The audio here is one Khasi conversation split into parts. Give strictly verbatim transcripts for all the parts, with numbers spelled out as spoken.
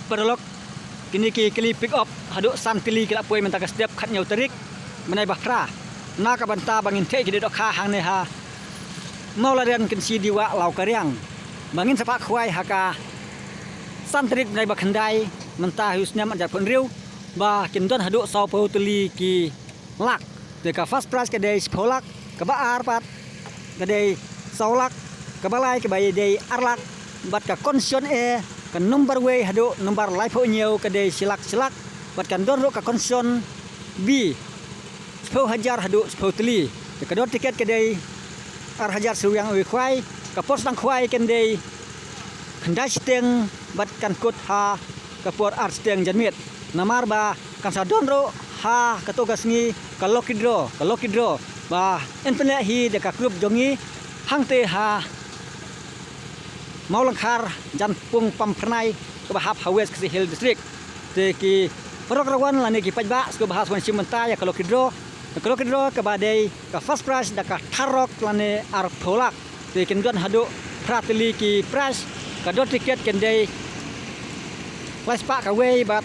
Paralok, kine ki kali pick up haduh san tylli ki la poi mynta ka step khathynñiew tarik bnai ba phra. Na ka bynta ba ngin theh ki dohkha hangne ha Mawlaren Kynshi Diwa Lawkariang. Ba ngin sa pah khwai ha ka san tarik bnai ba khyndai mynta ha u snem arhajar arphew hynriew ba kin don haduh sawphew tylli ki lak. Te ka first prize ka dei shiphew lak, kaba ar pat ka dei saw lak, kaba lai kaba dei ar lak, bad ka consolation A ka number wei haduh number laiphew hynñiew ka dei shi lak shi lak, bad kan don ruh ka consolation B shiphew hajar haduh shiphew tylli. Te ka dor tiket ka dei ar hajar shi ryngwiang uwei khwai, ka por sdang khwai kan dei khyndai shiteng bad kan kut ha ka por ar shiteng janmiet. Namar ba kan sa don ruh ha kato ka sngi ka lucky draw, ka lucky draw ba yn pynleh hi da ka group jong ngi hangte ha Mawlyngkhar, Janpung, Pamphyrnai kaba hap ha West Khasi Hills District. Te ki paralok ruh wan lane ki paidbah sngewbha sa wan shim bynta ïa ka lucky draw. Ka lucky draw kaba dei ka first prize da ka tharok lane arphew lak. Te kin don haduh phra tylli ki prize, ka dor tiket kan dei lai spah kawei bad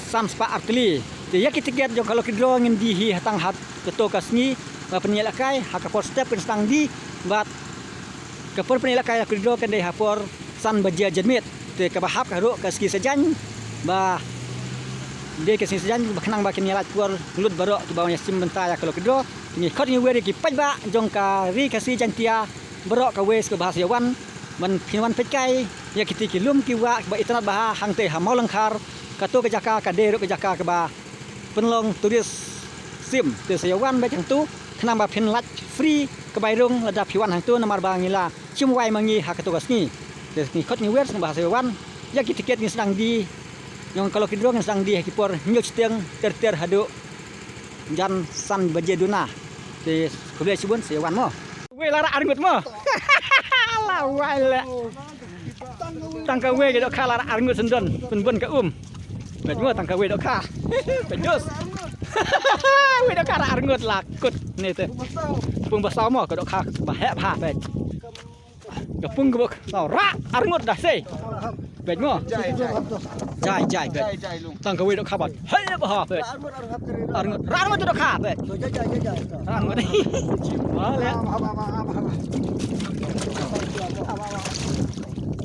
san spah ar tylli. Te ïa ki tiket jong ka lucky draw ngin die hi ha tang ha kato ka sngi ba pynïalehkai ha ka por step kan sdang die bad ka por pynïalehkai lucky draw kan dei ha por san baje janmiet. Te kaba hap ka ruh ka sngi Saitjaiñ ba dei ka sngi Saitjaiñ ba khnang ba kin ïalait por lut baroh kiba wan ïa shim bynta ïa ka lucky draw. Ngi khot ngi wer ïa ki paidbah jong ka Ri Khasi Jaiñtia baroh kawei sngewbha sa ïa wan ban phin wan peit kai ïa kiti ki lum ki wah kiba itynnad bha hangte ha Mawlyngkhar. Kato ka jaka ka dei ruh ka jaka kaba pynlong tourist sim. Te sa ïa wan beit hangto khnang ba phin lait free ka bai rung lada phi wan hangto namar ba ngi la shim wai ma ngi ha kato ka sngi. Te ngi khot ngi wer sngewbha sa ïa wan ïa ki tiket ngin sdang die jong ka lucky draw ngin sdang die ha ki por hynñiew shiteng ter ter haduh jan san baje duna. Te khublei shibun sa ïa wan mo. Wei la rah arngut mo. La wai le. Tang kawei ka dohkha la rah arngut sendon pynbun ka um. Bad mo tang kawei dohkha. Bad jos. Wei dohkha rah arngut la kut ni te. Pung ba saw mo ka dohkha ba heh bha bad. Ka pung ka bok saw rah arngut dah sei. Bad mo. Jai jai bad. Tang kawei dohkha bad. Hei bha bad. Arngut rah arngut dohkha bad. Rah arngut. Wah le.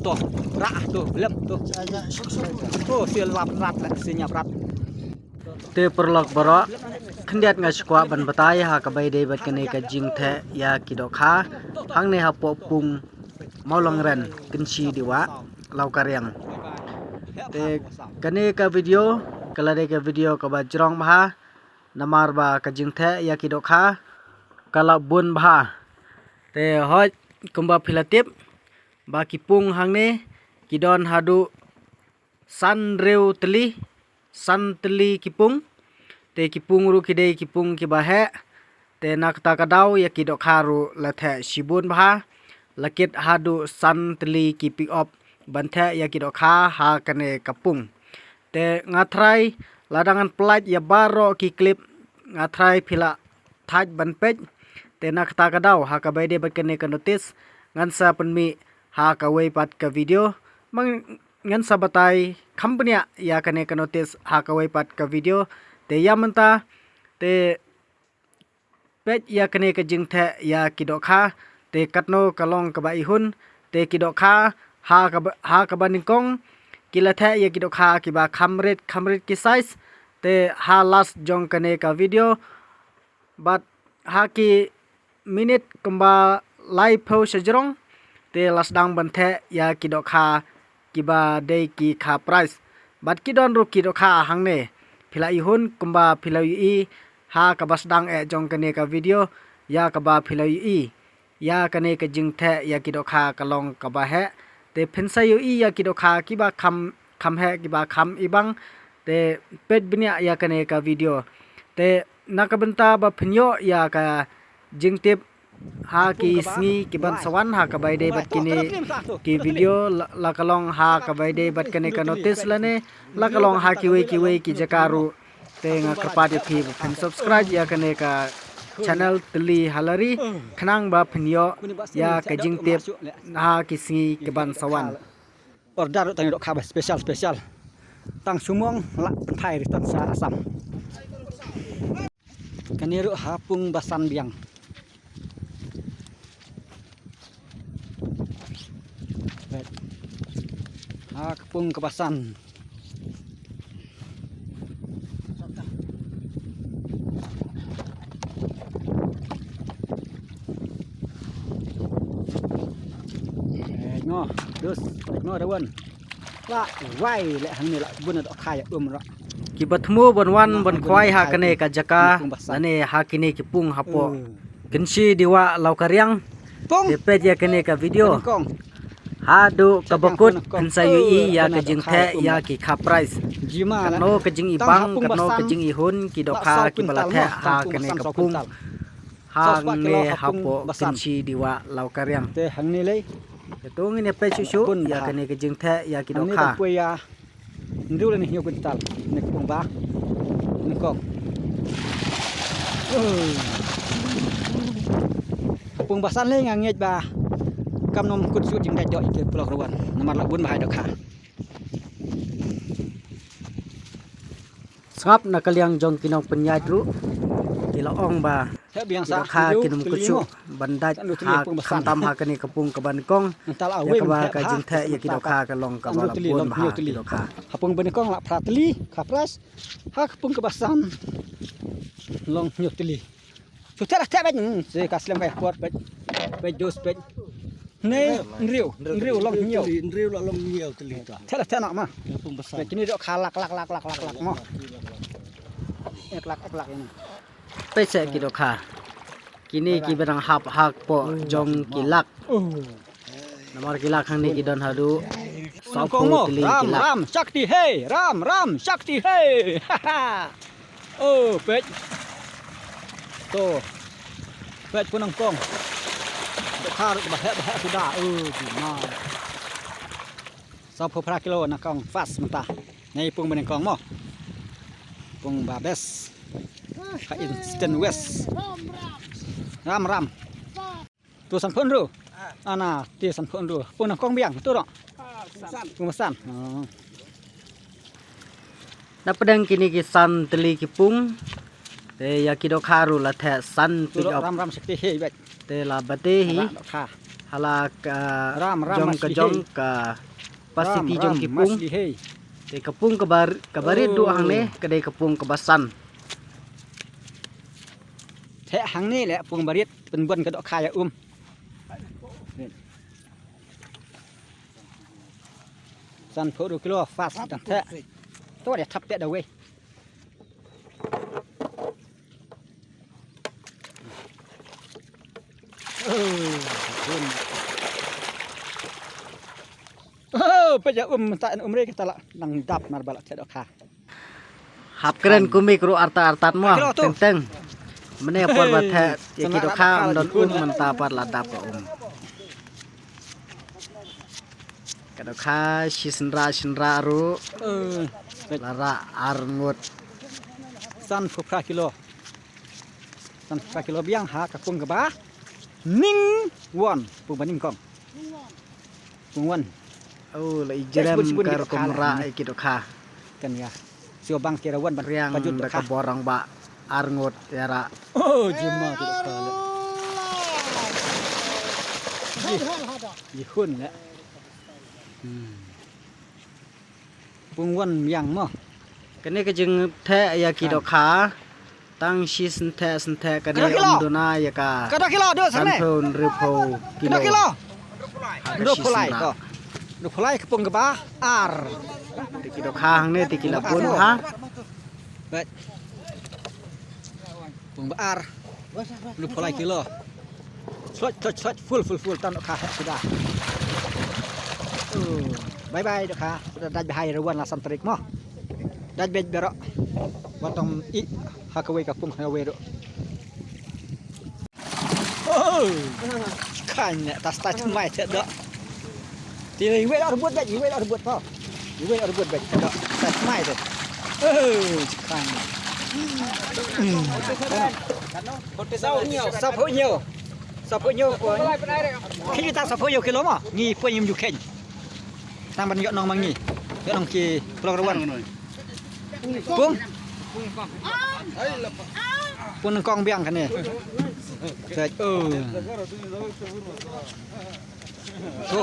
To rah to lem to. To sil lap rat le sinya rat. Te paralok baroh, khyndiat nga shu kwah ban batai ha kaba ïadei bad kane ka jingtheh ïa ki dohkha hangne hapoh pung Mawlyngren Kynshi Diwa Lawkariang. Te kane ka video ka la dei ka video kaba jrong bha namar ba ka jingtheh ïa ki dohkha ka la bun bha. Te hooid kumba phi la tip ba ki pung hangne ki don haduh san hynriew tylli, san tylli ki pung. Te ki pung ruh ki dei ki pung kiba heh. Te na kata ka daw ïa ki dohkha ruh la theh shibun bha. La kit haduh san tylli ki pick up ban theh ïa ki dohkha ha kane ka pung. Te nga trai lada ngan pynlait ïa baroh ki clip nga trai phi la thait ban peit. Te na kata ka daw ha kaba ïadei bad kane ka notice ngan sa pynmih ha kawei pat ka video. Mang ngan sa batai kham bniah ïa kane ka notice ha kawei pat ka video. Te ïa mynta te peit ïa kane ka jingtheh ïa ki dohkha. Te katno ka long kaba ihun. Te ki dohkha ha kaba, ha kaba nyngkong ki la theh ïa ki dohkha kiba kham rit kham rit ki size. Te ha last jong kane ka video bad ha ki minit kumba laiphew shajrong te la sdang ban theh ïa ki dohkha kiba dei ki kha prize. Bad ki don ruh ki dohkha hangne phi la ihun kumba phi la ïohi ha kaba sdang eh jong kane ka video ïa kaba phi la ïohi. Ïa kane ka jingtheh ïa ki dohkha ka long kaba heh. Te phin sa ïohi ïa ki dohkha kiba kham kham heh kiba kham ibang. Te peit bniah ïa kane ka video. Te na ka bynta ba phin ïoh ïa ka jingtip ha ki sngi ki ban sa wan ha kaba ïadei bad kine ki video la, la ka long ha kaba ïadei bad kane ka notice lane la ka long ha kiwei kiwei ki jaka ruh. Te nga kyrpad ïa phi ba phin subscribe ïa kane ka channel Tylli Halari khnang ba phin ïoh ïa ka jingtip ha ki sngi ki ban sa wan. Order ruh tang ïa dohkha ba special special. Tang sumong lah pynphai return sha Assam. Kane ruh ha pung basan biang. Ha ka pung ka basan. Eh, ngo, dus, ngo da wan. La wai leh hangne la bun dohkha ïa um ruh. Kiba thmu ban wan ban khwai ha kane ka jaka lane ha kine ki pung hapoh Kynshi Dewa Lawkariang. Te peit ïa kane ka video. Haduh kaba kut phin sa ïohi ïa ka jingtheh ïa ki kha prize. Katno ka jingibang, katno ka jingihun ki dohkha kiba la theh ha kane ka pung. Hangne hapoh Kynshi Dewa Lawkariang. Te hangne lei. Te to ngin ïa peit shuh shuh ïa kane ka jingtheh ïa ki dohkha. Hynriew lane hynñiew quintal ne ka pung ba nyngkong. Ka pung basan lei nga ngeit ba kam nym kut shuh jingdait doh ïa ki paralok ruh wan namar la bun bha ïa dohkha. Sngap na ka liang jong ki nongpynïaid ruh ki la ong ba ki dohkha kin ym kut shuh ban dait ha, khamtam ha kane ka pung kaba nyngkong. Ïa kaba ka jingtheh ïa ki dohkha ka long kaba la bun bha ki dohkha. Ha pung ba nyngkong la phra tylli kha prize. Ha ka pung kaba san long hynñiew tylli. Shu theh la theh beit, hmm, se ka slem ka airport beit. Beit dos beit. Ne, hynriew, hynriew long hynñiew. Hynriew la long hynñiew tylli ta. Theh la theh noh ma. Pung basan. Beit kine dohkha lak lak lak lak lak lak mo. Ek lak ek lak ini. Peit seh ki dohkha. Kine kiba dang hap hapoh jong ki lak. Namar ki lak hangne ki don haduh sawphew tylli ki lak. Ram ram shakti hai, ram ram shakti hai. Oh, peit. To. Peit pung nyngkong. Dohkha ruh ba heh ba heh suda. Oh, jima. Sawphew phra kilo nyngkong first mynta. Nai pung ba nyngkong mo. Pung ba best. Ha Eastern West. Ram ram. Tu sanphew hynriew. Ana, ti sanphew hynriew. Pung nyngkong biang tu ruh. Pung basan. Oh. Na pdeng kine ki san tylli ki pung. Te ïa ki dohkha ruh la theh san pick up. Ram ram shakti hai beit. Te la bate hi. Hala ka jong ka jong ka capacity jong ki pung. Te ka pung kaba, kaba rit duh hangne ka dei ka pung kaba san. Theh hangne leh pung ba rit pynbun ka dohkha ïa um. Sanphew hynriew kilo first dang theh. To ïa thap peh da wei. Oh, peit ïa um mynta, um re kita la nang dap namar ba la theh dohkha. Hap kren kumne ruh artat artat mo teng teng. Mynne por ba theh ïa ki dohkha ym don um mynta pat la dap ka um. Ka dohkha shi synrah synrah ruh. La rah ar ngut. Sanphew phra kilo. Sanphew phra kilo biang ha ka pung kaba nyngkong. Pung ba nyngkong. Pung wan. Oh, la i jrem ka rukom rah ïa ki dohkha. Kan ïa. Shu bang ki ra wan ban riang pajut da ka dohkha. Bor rangbah ar ngut ïa rah. Oh, jima ki dohkha leh. Jihun leh. Hmm. Pung wan biang mo. Kane ka jingtheh ïa ki dohkha. Tang shi syntheh syntheh kane ym duna ïa ka. Ka doh kilo, doh sanphew hynriewphew kilo. Ka doh kilo. Hynriewphew lai to. Hynriewphew lai ka pung kaba ar. Te ki dohkha hangne te ki la bun ha. Bad. Pung ba ar. Hynriewphew lai kilo. Slot, slot, slot, full, full, full, tang dohkha heh suda. Oh, bye bye dohkha. Suda dait bha ïa ruh wan la san tarik mo. Dait beit baroh. Wat tang ih ha kawei ka pung ha kawei ruh. Oh, kan ne tas tas mai te doh. Ti iwei la rebut beit, iwei la rebut pa. Iwei la rebut beit. Doh, tas mai te. Oh, kan. Hmm. Saphew hynñiew. Saphew hynñiew. Saphew hynñiew poi. Khie ta saphew hynñiew kilo mo. Ngi poi ngim ju kheiñ. Tang ban ïoh nong ma ngi. Ïoh nong ki Pulok Rawan. Pung. Pung nyngkong biang kane. Sej. Oh. Tu.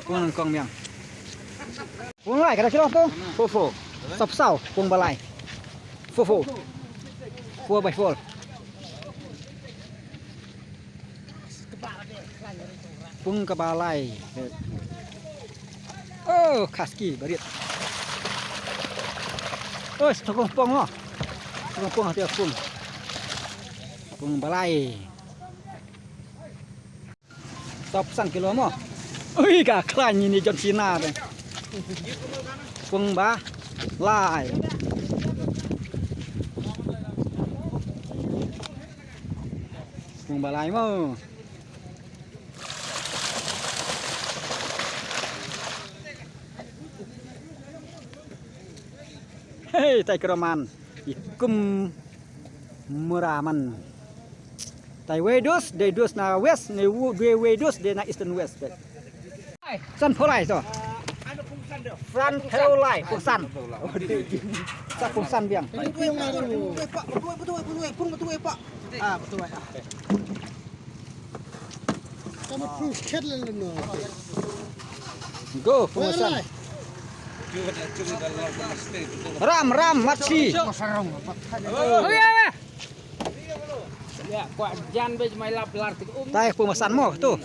Pung nyngkong biang. Pung lai, kata kilo tu. Four four. Sop saw, pung ba lai. Four four. Four by four. Pung kaba lai. Oh, kaski barit. Oh, stok pung mo. Stok pung hati pung. Pung ba lai. Sawphew san kilo mo. Ui, ka khlaiñ ni John Cena te. Pung ba lai. Pung ba lai mo. Hei, tai kroman. Ikum muraman. Tai wei dus, dei dus na west, ne wu, dei wei dus, dei na eastern west. San pholai to. San pholai, pung san. Sa pung san biang. Ah, betul, ah. Go, pung san. Ram, ram, matsi. Tai pung ba san mo tu.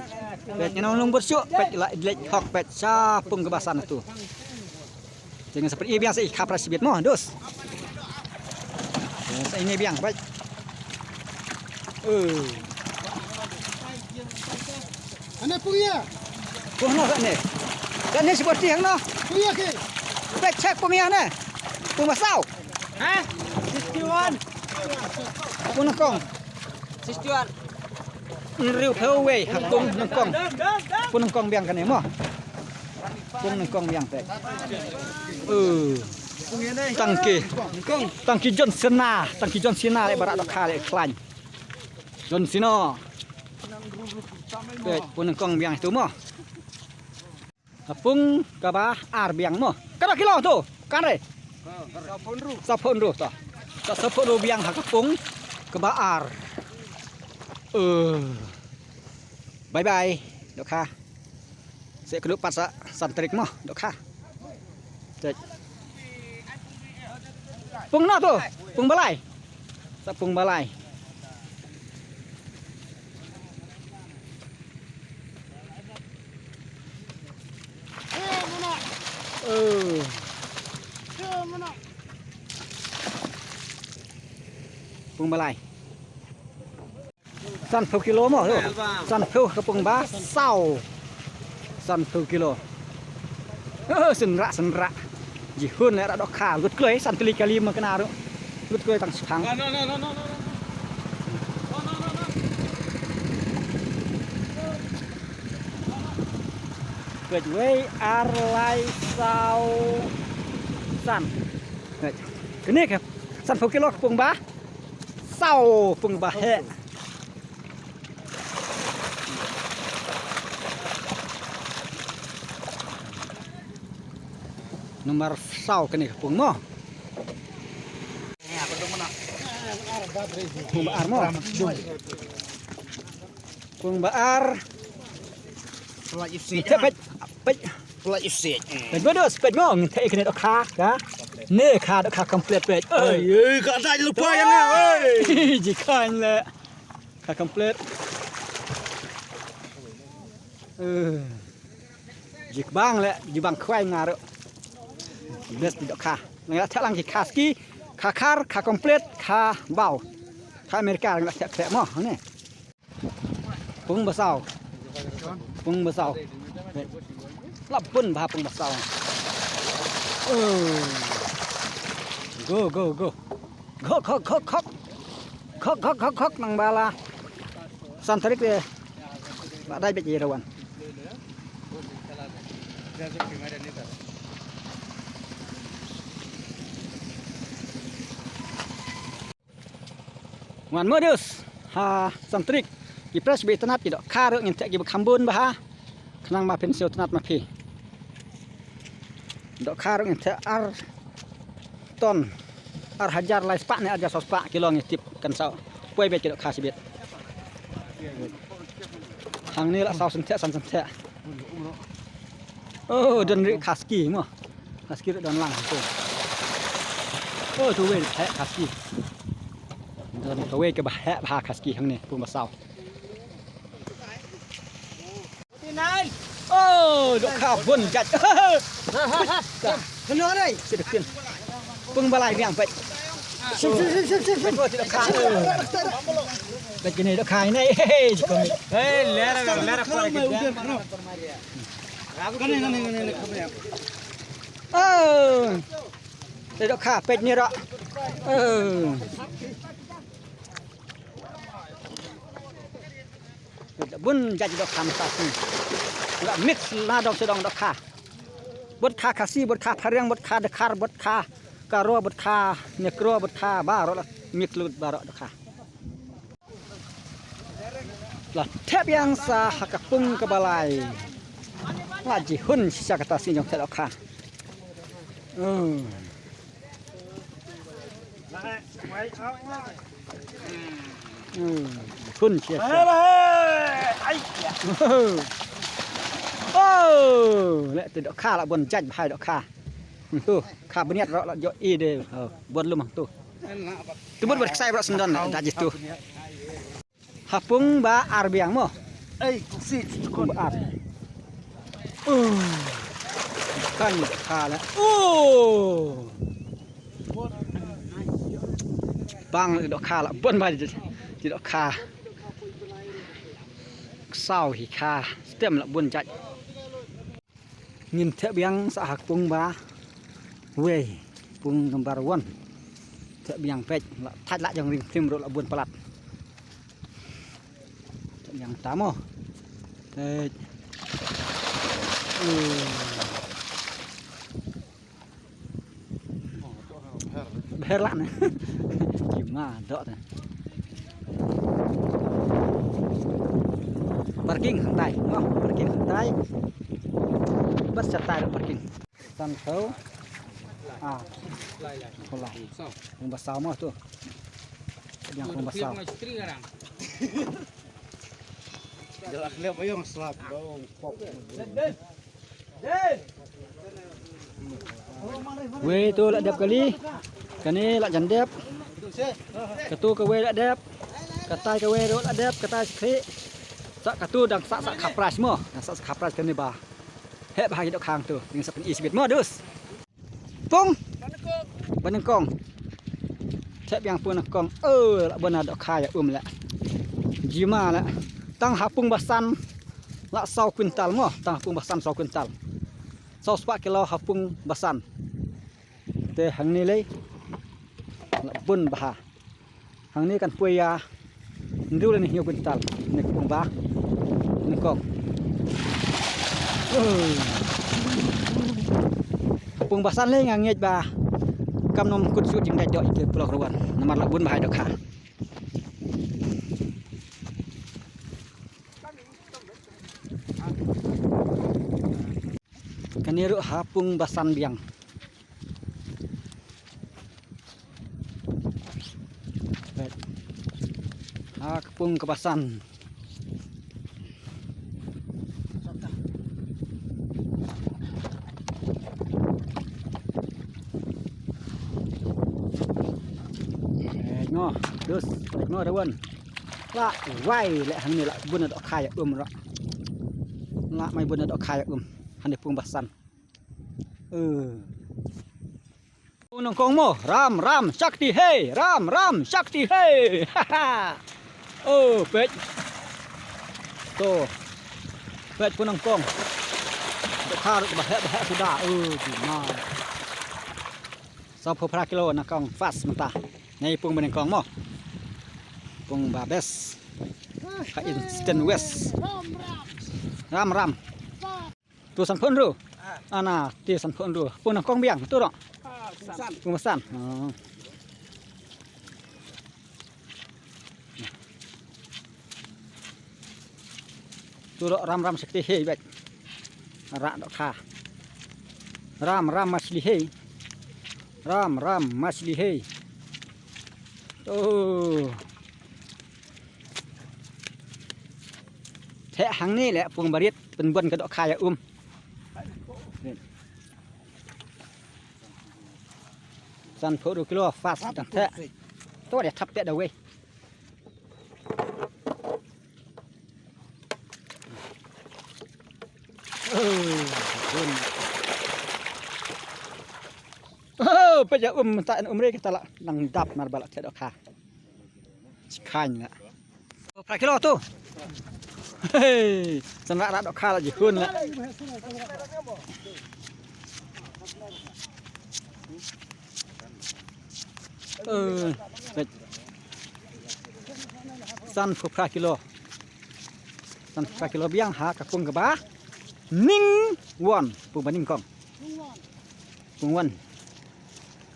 Peit ngi nong lung bur suk, peit la leit hok peit sa pung kaba san tu. Jangan seperti biasa i khap ras bit mo, dus. Sa ini biang, peit. Eh. Ana pung ïa. Pung no kat ni. Kat ni seperti yang no. Pung ïa ke. Peit check pung ïa ni. Pung ba saw. Ha? Sixty-one. Pung nyngkong. Sixty-one. Hynriewphew wei ha pung nyngkong. Pung nyngkong biang kane mo. Pung nyngkong biang te. Uh. Tang ki. Tang ki John Cena, tang ki John Cena le barak dohkha le khlaiñ. John Cena. Te pung nyngkong biang tu mo. Ka pung kaba ar biang mo. Kaba kilo tu. Kan re. Sawphew hynriew to. Sawphew hynriew biang ha ka pung kaba ar. Eh. Bye bye. Dohkha. Seh khlem pat sa san tarik mo. Dohkha. Cek. Pung no tu. Pung ba lai. Sa pung ba lai. Eh. Pung ba lai. Sanphew kilo mo tu. Sanphew ka pung ba saw. Sanphew kilo. Eh, synrah, synrah. Jihun le rak dohkha. Lut kloi, san tylli kali ma kane ruh. Lut kloi tang shipang. Peit wei, ar, lai, saw, san. Peit. Kane ka sanphew kilo ka pung ba saw, pung ba heh. Number saw kane ka pung mo. Pung ba ar mo. Pung ba ar. Peit, peit, peit. Peit mo dus, peit mo, ngin theh ïa kane dohkha, ka. Ne kha dohkha complete peit. Oi, oi, ka dei lypa ïa nga, oi. Ji kha le. Kha complete. Eh. Ji kbang le, ji bang khwai nga ruh. Best dohkha. Nga theh lang ki kha ski, kha khar, kha complete, kha baw. Kha America nga theh theh mo, ne. Pung ba saw. Pung ba saw. Lap bun ba pung ba saw. Oh. Go, go, go. Khok, khok, khok, khok. Khok, khok, khok, khok, nang ba la. San tarik de. Ba dei beit ïa Rawan. Wan mo dus ha Santrik. Ki press ba itynnad ki dohkha ruh ngin theh ki ba kham bun bha. Khnang ma phin siew tynnad ma phi. Dohkha ruh ngin theh ar ton, ar hajar lai spah ne ar hajar saw spah kilo ngi tip kan sa poi beit ki dohkha shibit. Hangne la saw shen theh san shen theh. Oh, don ruh kha ski mo. Kha ski ruh don lang tu. Oh, tu wei heh kha ski. Don kawei kaba heh bha kha ski hangne pung ba saw. Oh, dohkha bun jait. Pung ba lai biang peit. Peit kine dohkha. Peit kine dohkha ine. Hey, lera, lera. Oh. Dohkha peit ni ruh. Oh. Bun jait dohkha mynta sni. La mix na dong sha dong dohkha. Bad kha Khasi, bad kha Phareng, bad kha Dkhar, bad kha Garo, bad kha Nekro, bad kha baroh la mix lut baroh dohkha. La thep ïang sa ha ka pung kaba lai. La ji hun shisha kata sien jong thep dohkha. Hmm. Hmm, hun sia sia. Oh, leh te dohkha la bun jait bha dohkha. Hmm, tu, kha bniat ruh la jok i de. Oh, bun lum tu. Tu bun bad ksai ruh sendon da ji tu. Ha pung ba ar biang mo. Ei, kuksi. Pung ba ar. Uh. Kan kha la. Uh. Bang dohkha la bun ba ji dohkha. Ksaw hi kha. Stem la bun jait. Ngin thep biang sa ha pung ba wei, pung number one. Thep biang peit la thait la jong ring tim ruh la bun palat. Thep biang tamo. Peit. Hmm. Bher lah ne. Kima dok ne. Parking hangtai. Wah, parking hangtai. Bas chatai parking. San tau. Ah. Pula. Pung ba saw mo tu. Yang pung ba saw. Jalak lep ayong slap dong. Wei tu la dep kali. Kane la jan dep. Katu kawei la dep. Katai kawei ruh la dep, katai skhi. Sa katu dang sa sa khapras mo. Dang sa sa khapras kane ba. Heh bha ki dohkha tu. Ning sa pyni shibit mo dus. Pung. Ba nyngkong. Thep biang pung nyngkong. Oh, la bun dohkha ïa um la. Jima la. Tang ha pung ba san. La saw kwintal mo, tang ha pung ba san saw kwintal. Saw spah kilo ha pung ba san. Te hangne lei. La bun bha. Hangne kan poi ïa hynriew lane hynñiew kwintal ne ka pung ba nyngkong. Oh. Pung ba san lei nga ngeit ba kam nym kut shuh jingdait doh ïa ki paralok ruh wan namar la bun bha dohkha. Kane ruh ha pung ba san biang. Ha ka pung kaba san. Ngo, dus, ngo da wan. La wai leh hangne la bun dohkha ïa um ruh. La mai bun dohkha ïa um. Hangne pung ba san. Eh. Pung nyngkong mo, ram ram shakti he, ram ram shakti he. Oh, peit. To. Peit pung nyngkong. Dohkha ruh ba heh ba heh suda. Oh, jima. Sawphew phra kilo nyngkong first mynta. Nai pung ba nyngkong mo. Pung ba best. Ha Eastern West. Ram ram. Tu sanphew hynriew. Ana, ti sanphew hynriew. Pung nyngkong biang tu ruh. Pung ba san. Oh. Tu ruh ram ram shakti he beit. Rak dohkha. Ram ram machli hai. Ram ram machli hai. Oh. Theh hangne leh pung barit pynbun ka dohkha ïa um. Sanphew kilo fast dang theh. To da thap peh da wei. Oh, peit ïa um, ta um re kita la nang dap nar ba la theh dohkha. Chi khain la. Phra kilo tu. Hei, san ra ra dohkha la jihun la. Eh, peit. Sanphew phra kilo. Sanphew phra kilo biang ha ka pung kaba nyngkong. Pung ba nyngkong. Pung wan.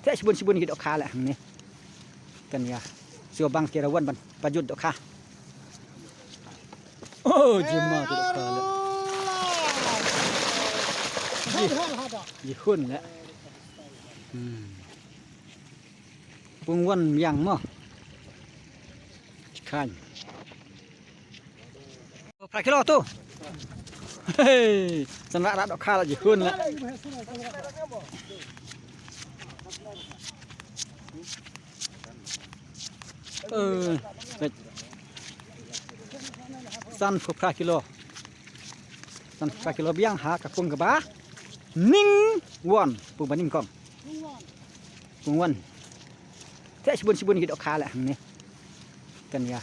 Te shibun shibun ki dohkha la hangne. Kan ïa. Sio bang ki rawan ban pajut dohkha. Oh, jima ki dohkha la. Ji, jihun la. Hmm. Pung wan biang mo. Chi khain. Phra kilo tu. Hei, san ra ra dohkha la jihun la. Eh, peit. Sanphew phra kilo. Sanphew phra kilo biang ha ka pung kaba nyngkong. Pung ba nyngkong. Pung wan. Te shibun shibun ki dohkha la hangne. Kan ïa.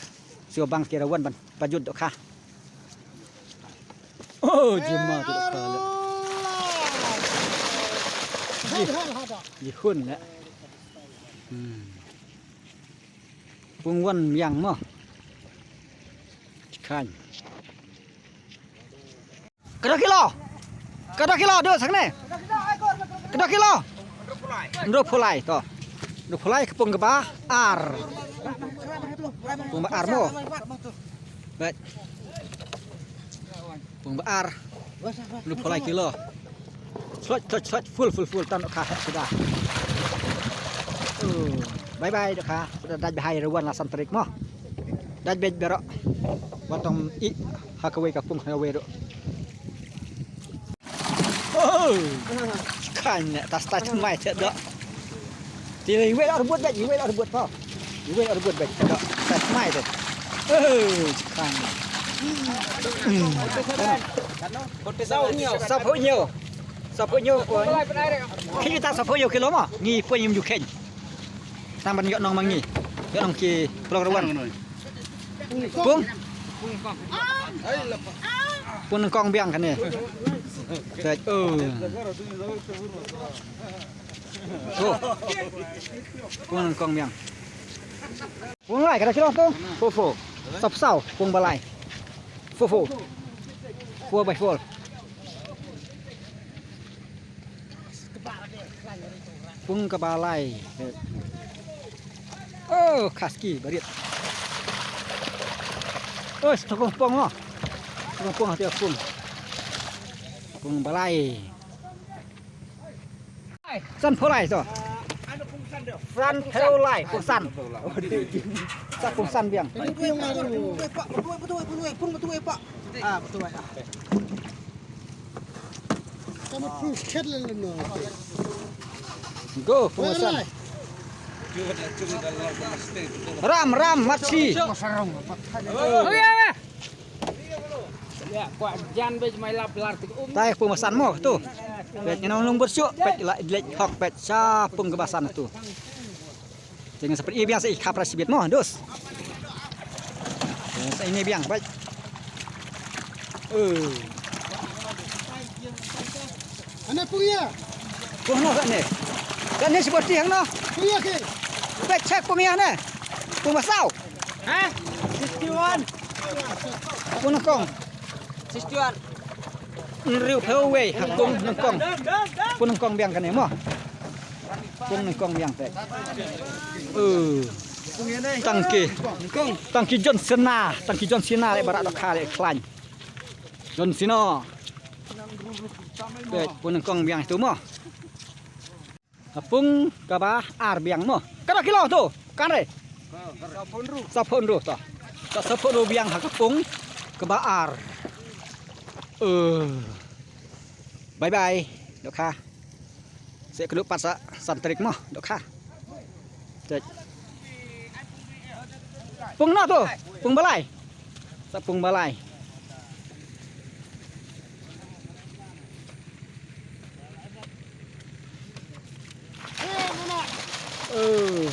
Sio bang ki rawan ban pajut dohkha. Oh, jima ki dohkha la. Ji, jihun la. Hmm. Pung wan biang mo. Chi khain. Kado kilo? Kado kilo, dus hangne? Kado kilo? Hynriewphew lai to. Hynriewphew lai ka pung kaba ar. Pung ba ar mo. Beit. Pung ba ar. Hynriewphew lai kilo. Slot, slot, slot, full, full, full, tan dohkha heh suda. Oh, bye bye dohkha. Suda dait bha ïa rawan la san tarik mo. Dait beit baroh. Wat ym ih ha kawei ka pung ha kawei ruh. Oh! Khain ne tas tas mai te doh. Te iwei la rebut beit, iwei la rebut pa. Iwei la rebut beit te doh. Tas mai te. Oh, khain. Hmm. Sawphew hynñiew. Sawphew hynñiew ko. Khie ta sawphew hynñiew kilo mo. Ngi poi ngim ju kheiñ. Tang ban ïoh nong ma ngi. Ïoh nong ki phlong rawan. Pung. Pung nyngkong biang kane. Peit, oh. Oh. Pung nyngkong biang. Pung lai, kado kilo tu? Four four. Sawphew saw, pung ba lai. Four four. Four by four. Pung kaba lai. Oh, kaski barit. Oh, stukong pung mo. Stukong pung hati pung. Pung ba lai. Sanphew lai to. Sanphew lai, pung san. Sa pung san biang. Ah, betul, ah. Go, pung san. Ram, ram, matsi. Tai pung ba san mo tu. Peit ngi nong lung bersuk, peit la leit hok peit sa pung kaba san tu. Jeng sa peit i biang sa i khap ra sibit mo, dus. Sa ini biang peit. Eh. Ane pung ïa. Pung no kane. Kane sibot ti hang no. Pung ïa ki. Peit check pung ïa ne. Pung ba saw. Ha? Sixty-one. Pung nyngkong. Sixty-one. Hynriewphew wei ha pung nyngkong. Pung nyngkong biang kane mo. Pung nyngkong biang te. Uh. Tang ki. Tang ki John Cena, tang ki John Cena le barak dohkha le khlaiñ. John Cena. Peit pung nyngkong biang tu mo. Ka pung kaba ar biang mo. Kaba kilo tu. Kan re. Sapon ru to. Sa sapon ru biang ha ka pung kaba ar. Eh. Bye bye. Dohkha. Seh kadu pat sa san tarik mo. Dohkha. Cek. Pung na tu. Pung balai. Sa pung balai. Eh.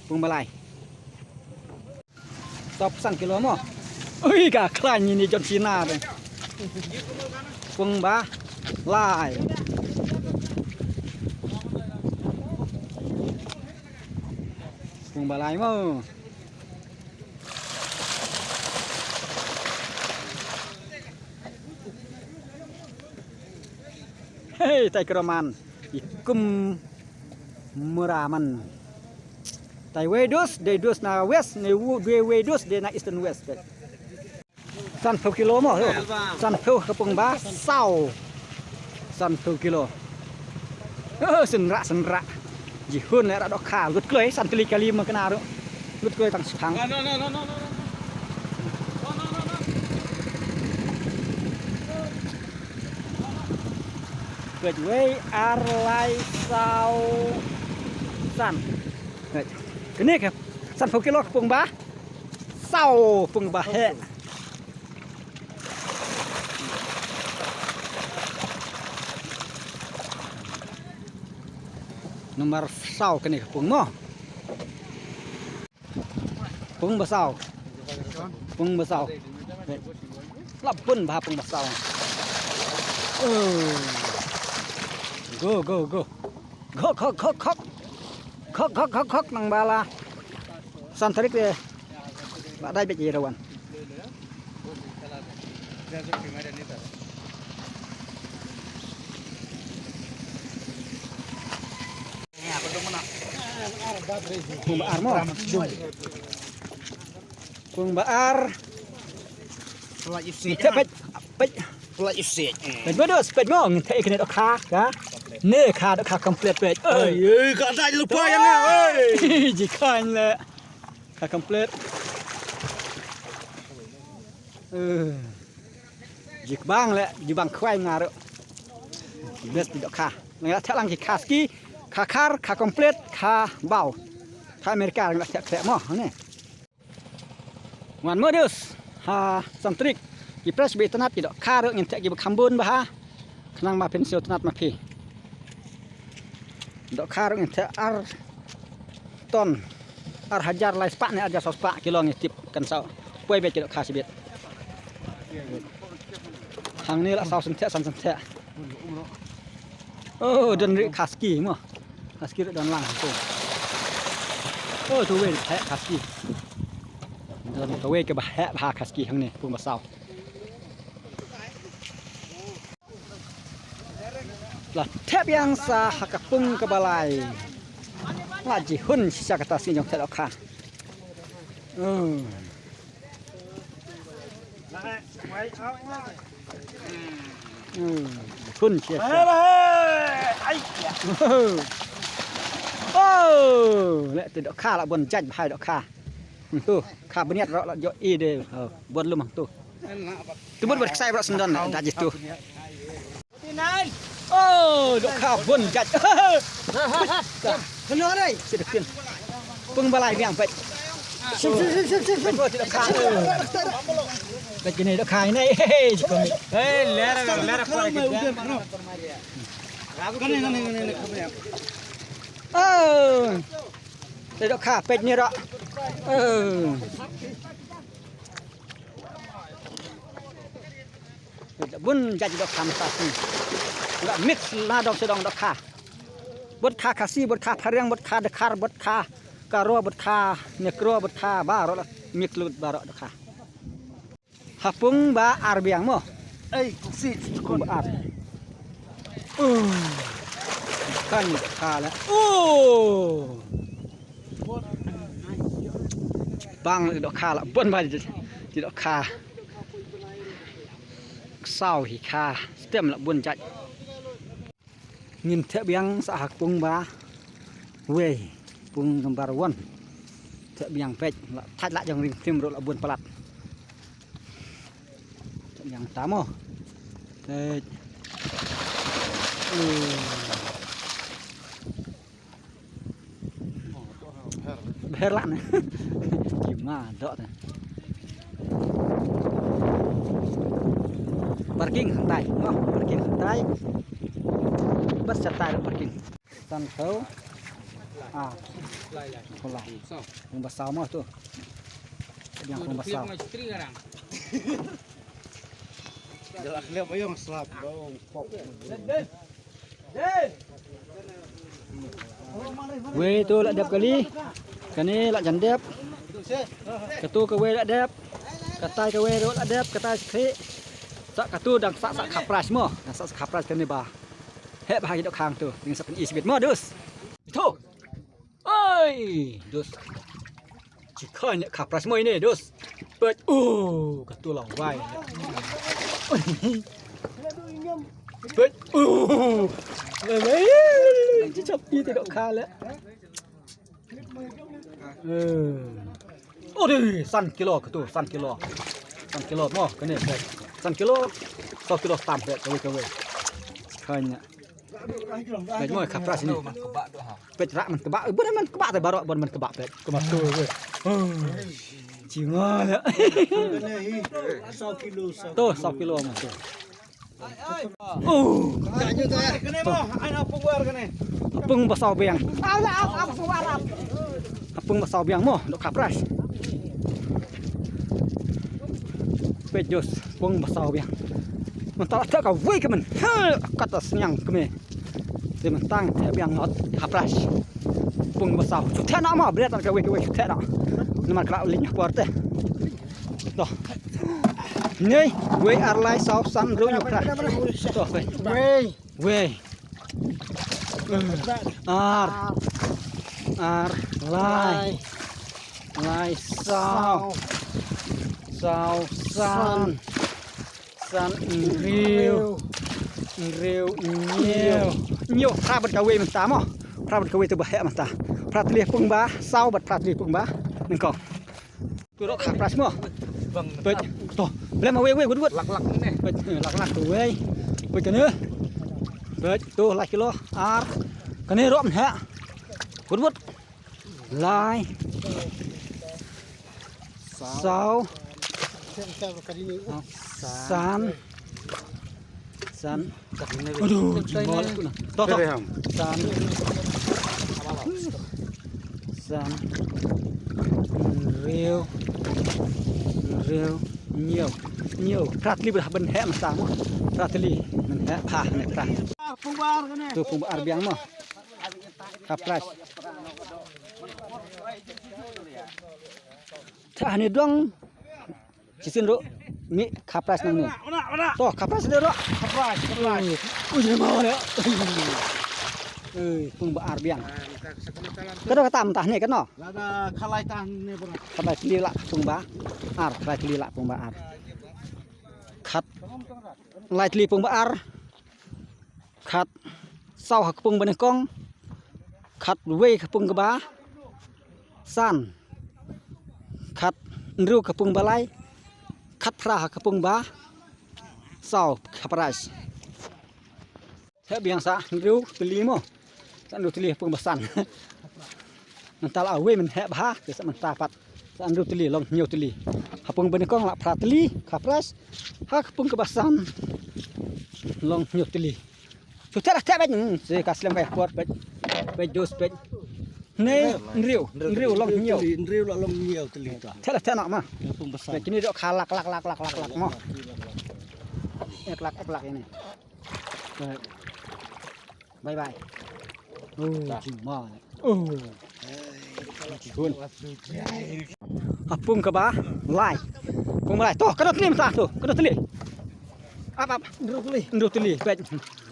Pung balai. Sop san kilo mo. Ui, ka khlaiñ ni John Cena de. Pung balai. Pung balai mo. Hei, tai kro man. Ikum mura man. Tai wei dus, dei dus na west, ne wu, dei wei dus, dei na eastern west. San phew kilo mo, yo. San phew ka pung ba saw. San phew kilo. Oh, senra, senra. Jihun le ra dohkha, lut kloi, san tylli kali ma kena ru. Lut kloi tang sphang. Peit wei ar lai saw san. Peit. Kane ka san phew kilo ka pung ba. Saw pung ba heh. Number saw kane ka pung mo. Pung ba saw. Pung ba saw. La bun bha pung ba saw. Oh. Go, go, go. Khok, khok, khok, khok. Khok, khok, khok, khok, nang ba la. San tarik de. Ba dai beit ïa rawan. Pung ba ar mo. Pung ba ar. Peit, peit, peit. Peit mo dus, peit mo, ngin theh ïa kane dohkha, ka. Ne ka dohkha complete peit. Oi. Oi, oi, ka dai lypa ïa nga, oi. Ji khan le. Ka complete. Eh. Ji kbang le, ji bang khwai nga ruh. Best dohkha. Nga theh lang ki khaski, kha khar, kha complete, kha baw. Kha America nga theh theh mo, ne. Wan mo dus ha san tarik. Ki press ba itynnad ki dohkha ruh ngin theh ki ba kham bun bha. Khnang ba phin siew tynnad ma phi. Dohkha ruh ngin theh ar ton. Ar hajar lai spah ne ar hajar saw spah kilo ngi tip kan saw. Poi beit ki dohkha shibit. Hangne la saw san theh san san theh. Oh, don ri khaski mo. Khaski ruh don lang tu. Oh, tu wei heh khaski. Don kawei kaba heh bha khaski hangne pung ba saw. La thep ïa nga sa ha ka pung kaba lai. La jihun shisha kata sngi jong thep dohkha. Hmm. Hmm, hun sia sia. Oh, le tu dohkha la bun jait bha dohkha. Hmm, tu kha bniat ro la jo i de. Oh, bun lum tu. Tu bun bad ksai ro sendon da ji tu. Oh, dohkha bun jait. Kano ni? Sida kin. Pung balai biang peit. Sim, sim, sim, sim, sim. Peit dohkha. Peit kini dohkha ini. Hei, lera, lera. Oh. Peit dohkha, peit ni ro. Oh. Bun jait dohkha mynta sni. Nga mix na dong sha dong dohkha. Bad kha Khasi, bad kha Phareng, bad kha Dkhar, bad kha Garo, bad kha Nekro, bad kha baroh la mix lut baroh dohkha. Ha pung ba ar biang mo. Ei, kuksi. Pung ba ar. Uh. Kan kha la. Uh. Bang dohkha la bun ba ji dohkha. Ksaw hi kha stem la bun jait. Ngin thep biang sa ha ka pung ba wei, pung number one. Thep biang peit la thait la jong ring tim ruh la bun palat. Thep biang tamo. Peit. Bher lah ne. Ki ma dok ne. Parking hangtai. Noh, parking hangtai. Bas chatai parking. Tan tau. Ah. Kola. Pung ba saw mo tu. Yang pung ba saw. Dah lah, lihat bayang slap dong. Wei tu la dep kali. Kane la jan dep. Katu kawei la dep. Katai kawei ruh la dep, katai skhi. Sa katu dang sa sa khapras mo. Dang sa sa khapras kane ba. Heh ba ha ki dok khang tu. Ding sa pyn-i sibit mo dus. Tu. Oi, dus. Chikai ne khapras mo ine, dus. Peit, uh, katu la wai. Peit, uh. Wai, wai. Chichap pi te dok kha le. Eh. Oh, dei, san kilo katu, san kilo. San kilo mo, kane, peit. San kilo, saw kilo tam, peit, kawei, kawei. Chikai ne. Peit mo, khapras ine. Peit rak man kebak. Bun man kebak te baroh bun man kebak peit. Kumba tu peit. Chi ma la. Saw kilo, saw. Tu saw kilo ma tu. Oh. Kane mo, ai na pung bar kane. Pung ba saw biang. Au la, au, au, pung bar. Pung ba saw biang mo, dok khapras. Peit dus, pung ba saw biang. Mynta la theh kawei ka men. He, kata sniang kmie. Te mynta theh biang ngot khapras. Pung ba saw. Shu theh noh ma, bret kawei kawei shu theh noh. Namar ka la leit noh por te. To. Nei, wei ar lai saw san hynriew hynñiew khapras. To, wei. Wei. Wei. Ar. Ar lai. Lai saw. Saw san. San hynriew. Hynriew hynñiew. Hynñiew. Phra bad kawei mynta mo. Phra bad kawei tu ba heh mynta. Phra tylli pung ba saw bad phra tylli pung ba nyngkong. Tu ruh khapras mo. Peit. To. Blem wei wei wut wut. Lak lak ne. Peit, eh, lak lak tu wei. Peit kane. Peit tu lai kilo. Ar. Kane ruh mynta. Wut wut. Lai. Saw. San. San. Aduh, jingmol aku na. To, to. San. San. Hynriew. Hynriew. Hynñiew. Hynñiew. Phra tylli ba heh mynta mo. Phra tylli. Mynta heh ne phra. Tu pung ba ar biang mo. Khapras. Thah ne dong. Shisien ruh mih khapras nangne. To khapras ne ruh. Khapras, khapras. Ui, ui, ma ne. Ui, pung ba ar biang. Kano kata mynta ne kano? Lada khalai tah ne bro. Khalai tylli la pung ba ar, khalai tylli la pung ba ar. Khat. Lai tylli pung ba ar. Khat saw ha ka pung ba nyngkong, khat wei ka pung kaba san, khat hynriew ka pung ba lai, khat phra ha ka pung ba saw, khapras. Heh biang sa hynriew tylli mo. Sa hynriew tylli ha pung ba san. Mynta la wei mynheh bha, te sa mynta pat. Sa hynriew tylli, long hynñiew tylli. Ha pung ba nyngkong la phra tylli, khapras. Ha ka pung kaba san long hynñiew tylli. Shu theh, theh beit, hmm, se ka slem ka por beit. Beit dus beit. Ne, hynriew, hynriew long hynñiew. Hynriew la long hynñiew tylli ta. Theh la theh noh ma. Ha pung ba san. Beit kine dok kha lak lak lak lak lak lak mo. Ek lak ek lak ine. Bye bye. Oh, jingma. Oh. Jingkhun. Ha pung kaba lai. Pung ba lai. To, kano tylli mynta to. Kano tylli. Ap, ap. Hynriew tylli. Hynriew tylli. Beit.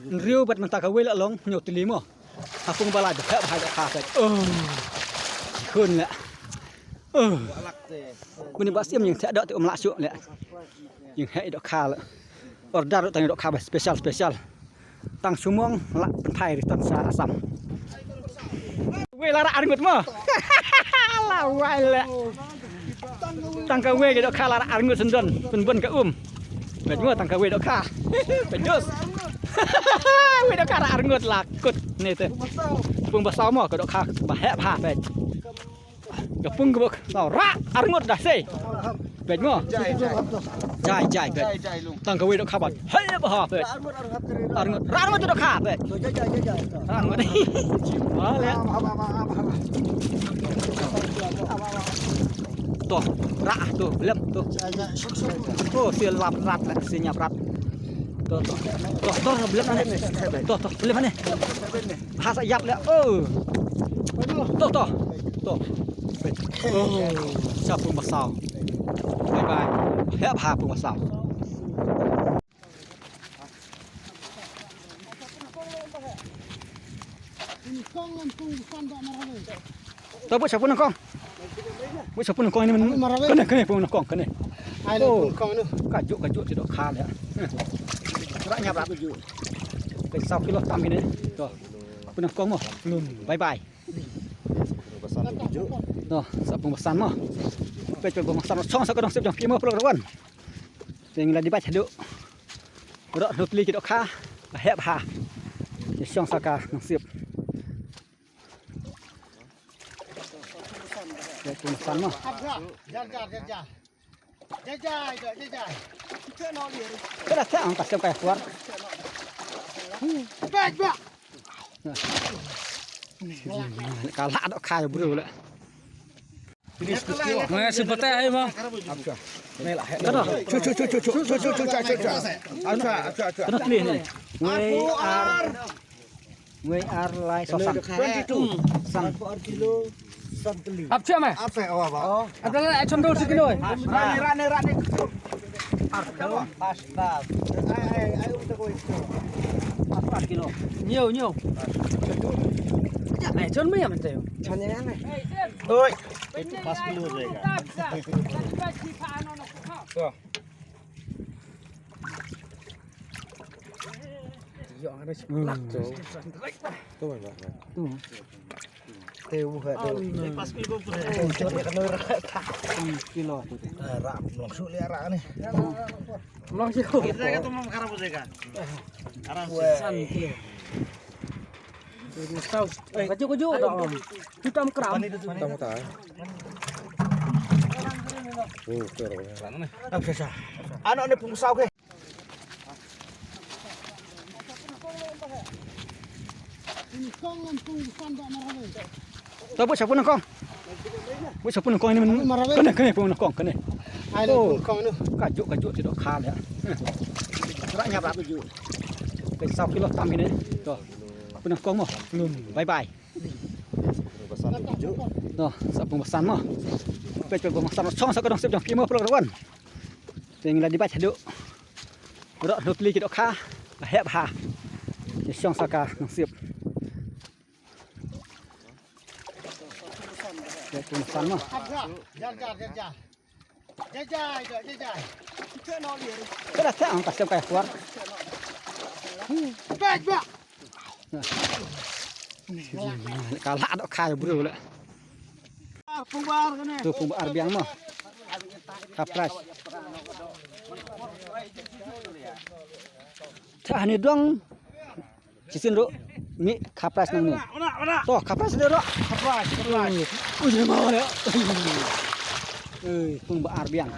Hynriew bad mynta kawei la long hynñiew tylli mo. Ha pung ba lai ba heh ba heh dok kha beit. Oh. Jingkhun la. Oh. Bun ba siem ïing theh dok te um lah shuh la. Ïing heh dok kha la. Order tang ïa dohkha ba special special. Tang sumong lah pynthai return sha Assam. Wei la rah arngut mo. La wai le. Tang ka wei dohkha la rah arngut syndon pynbun ka um. Bad mo tang ka wei dohkha. Bad dus. Wei dohkha rah arngut la kut ni te. Pung ba saw mo ka dohkha ba heh bha bad. Ka pung ka bok. Tau rah arngut da sei. Bad mo. Jai jai bad. Tang ka wei dohkha bad. Hei ba ha bad. Arngut rah arngut dohkha bad. Rah arngut. Wale. To rah to lem to. To si lap rat la si nyap rat. To to to to lem ane. To to lem ane. Ha sa ïap le. Oh. To to to. Oh. Sa pung ba saw. Bye bye. Hep ha pung ba saw. To bud sa pung nangkong. Bud sa pung nangkong ini. Kane kane pung nangkong kane. Ai lo pung nangkong no. Kajuk kajuk ti dohkha le. Rak nyap rak kajuk. Pek saw kilo tam kine. To. Pynang kong mo. Lum. Bye bye. To, sa pung ba san mo. Pek pek pung ba san. Chong sa ka dong sep jong ki mo pulak rawan. Teng la di bach hadu. Rok hnu tli ki dohkha. Hep ha. Chong sa ka dong sep. Pek pung ba san mo. Jar jar jar jar. Jajai, jajai. Kada ta ang kasem kai kuar. Bek bek. Kala dohkha bro le. Mana si pata hai mo. Kada. Chu chu chu chu chu chu chu chu chu chu chu. Acha acha acha. Kada tli ni. Wei ar. Wei ar lai so san. Twenty two. San. Ar kilo. San teli. Ap chua me. Ap se awa ba. Ap dala ai chon do si kilo. Rane rane rane. Ar kilo. Pas pas. Ai ai ai um ta koi. Ap ar kilo. Nyo nyo. Ya ai chon me ya me te. Chon ya me. Oi. Itu pas kilo je ka. To. Yo ang ada seplak tu. Tu mana? Tu. Te u ha tu. Pas kilo pun. Chot ya kena rak. Kilo tu. Rak langsung lihat rak ni. Langsung. Kita kata mau kharap tu ka. Aram se. San kilo. Kaju kaju dah. Hitam keram. Hitam keram. Oh, kerap. Anak ni pung saw ke. To bud sa pung nangkong. Bud sa pung nangkong ini men. Kane kane pung nangkong kane. Ai lo pung nangkong no. Kajuk kajuk ti dohkha le. Rak nyap rak kajuk. Pek saw kilo tam kine. To. Pung nangkong mo. Lum. Bye bye. To sa pung ba san mo. Pek pek pung ba san. Chong sa ka dong sep jong ki mo pulak rawan. Teng la di bach hadu. Rok hnu tli ki dohkha. Hep ha. Chong sa ka dong sep. Pek pung ba san mo. Jar jar jar jar. Jajai, jajai. Kada ta ang kasem kai kuar. Bek bek. Kala dohkha bro le. Pung ba ar kane. Tu pung ba ar biang mo. Kapras. Ta hani dong. Chisin ruh. Ni kapras nang ni. To kapras le ruh. Kapras, kapras. Ui ma le. Ui pung ba ar biang.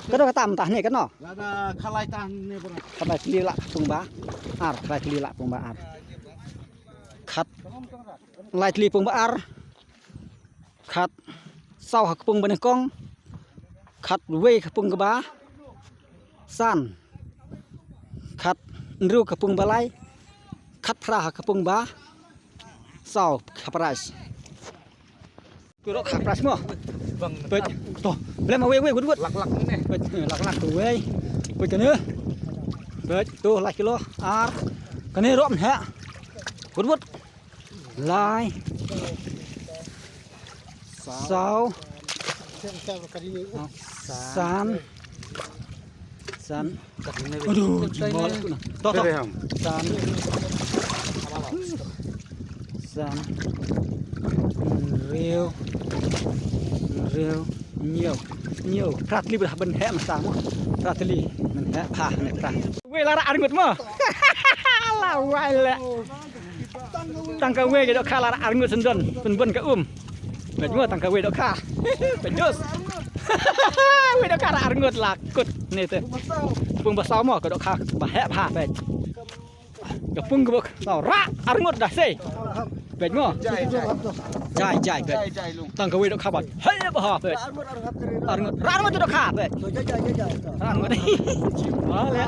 Kado kata mentah ni kano. Lada khalai tah ni bro. Khalai tli lah pung ba ar, khalai tli lah pung ba ar. Khat lai tli pung ba ar. Khat saw ha ka pung ba nyngkong. Khat wei ka pung kaba san. Khat hynriew ka pung ba lai. Khat phra ha ka pung ba saw ka prize. Kuro ka prize mo. Peit to. Blem wei wei wut wut. Lak lak ne. Peit lak lak to wei. Peit kane. Peit to lai kilo ar. Kane rom ha. Wut wut. Lai. Saw. San. San. Aduh, jingol. To, to. San. San. Hynriew. Hynriew. Hynñiew. Hynñiew. Phra tylli ba lah ban heh mynta mo. Phra tylli ban heh bha ne phra. Wei la rah arngut mo. La wai le. Tang kawei ka dohkha la rah arngut syndon pynbun ka um. Bad mo tang kawei dohkha. Bad jus. Wei dohkha rah arngut la kut ne te. Pung ba saw mo ka dohkha ba heh bha bad. Ka pung ka bok saw rah arngut da sei. Bad mo. Jai jai. Jai jai bad. Jai jai lung. Tang kawei dohkha bad. Hei ba ha pet. Arngut, arngut tu dohkha pet. Arngut. Wah, ya.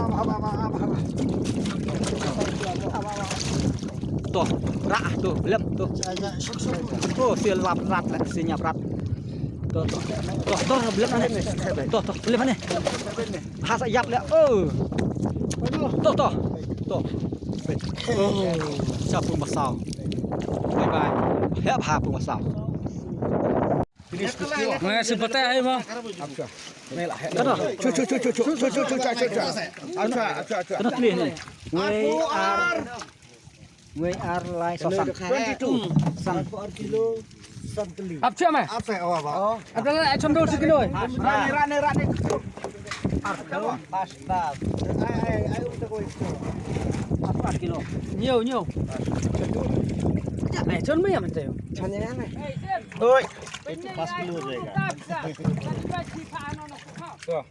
Tu, rah tu, belum tu. Tu, si lap rat lah, si nyap rat. Tu, tu. Tu, tu, belum ni. Tu, tu, belum ni. Hasa yap lah. Oh. Tu, tu. Tu. Oh, sa pung ba saw. Bye bye. Hep ha pung ba saw. Nga sempet ai mo. Kada. Chu chu chu chu chu chu chu chu chu chu. Acha acha acha. Kada pilih ni. Wei ar. Wei ar lai saw san. Twenty two. San. Ar kilo san tylli. Ap chu mai. Ap chu mai. Ada lai chon dol sikino. Rani rani rani. Ar kilo. Pas pas. Ai ai ai. Ar kilo. Nyo nyo. Ai chon mai am tayo. Chon ya mai. Oi. Itu pas kilo saya. Tuh.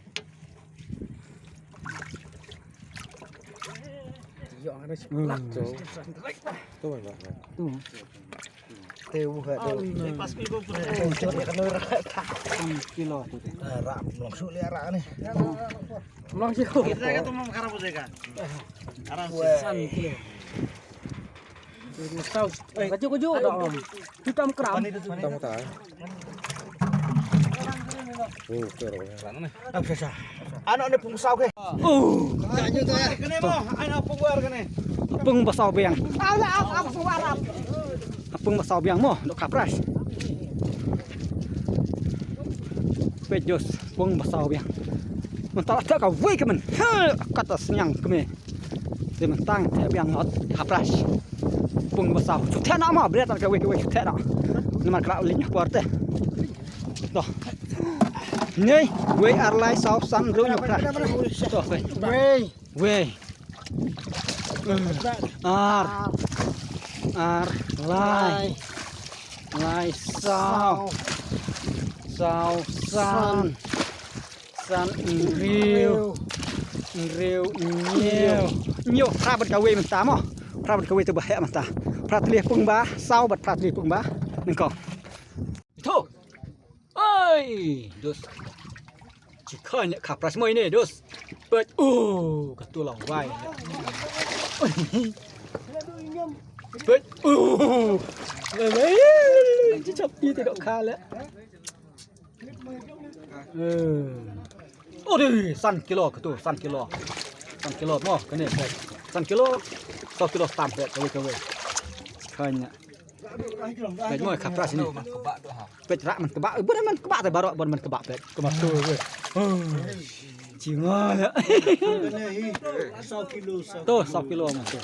Yo, ada sebelah tuh. Tuh, tuh. Tuh. Tuh, buka tuh. Ini pas kilo pun. Tuh, tuh, tuh. Kilo tuh. Rak, langsung lihat rak nih. Langsung. Kita kata mau karena apa sih kan? Aram sih. San kilo. Saw, eh, kaju kaju dah. Hitam keram. Hitam keram. Oh, tu dah. Anak ni pung saw ke. Oh. Kene mo, anak pung war kene. Pung ba saw biang. Ala ap ap pung war ap. Pung ba saw biang mo, dohkha pras. Pejos, pung ba saw biang. Mentang tak kawei kemen. Hel, kata senyang keme. Te mentang te biang ngot hapras. Pung ba saw. Shu theh noh mo, bret kawei kawei shu theh noh. Namar kra u lin por te. To. Nei, wei ar lai saw san hynriew hynñiew phra. To, wei. Wei. Wei. Ar. Ar lai. Lai saw. Saw san. San hynriew. Hynriew hynñiew. Hynñiew phra bad kawei mynta mo. Phra bad kawei te ba heh mynta. Phra tylli pung ba saw bad phra tylli pung ba nyngkong. Tho. Oi, dos. Chi khoi ne kha pras moi ne dos. Pet. Oh, ka tu la wai. Pet. Oh. Wai wai. Chi chap ti te dohkha le. Eh. Oh, dei, san kilo katu, san kilo. San kilo mo, kane, san kilo, saw kilo stam, pet, kawei, kawei. Kanya. Pet mo, kha pras ni. Pet rak man kebak, bun man kebak, te baroh bun man kebak, pet. Kematu, pet. Oh. Cima ya. Saw kilo, saw. Tu, saw kilo mo, tu.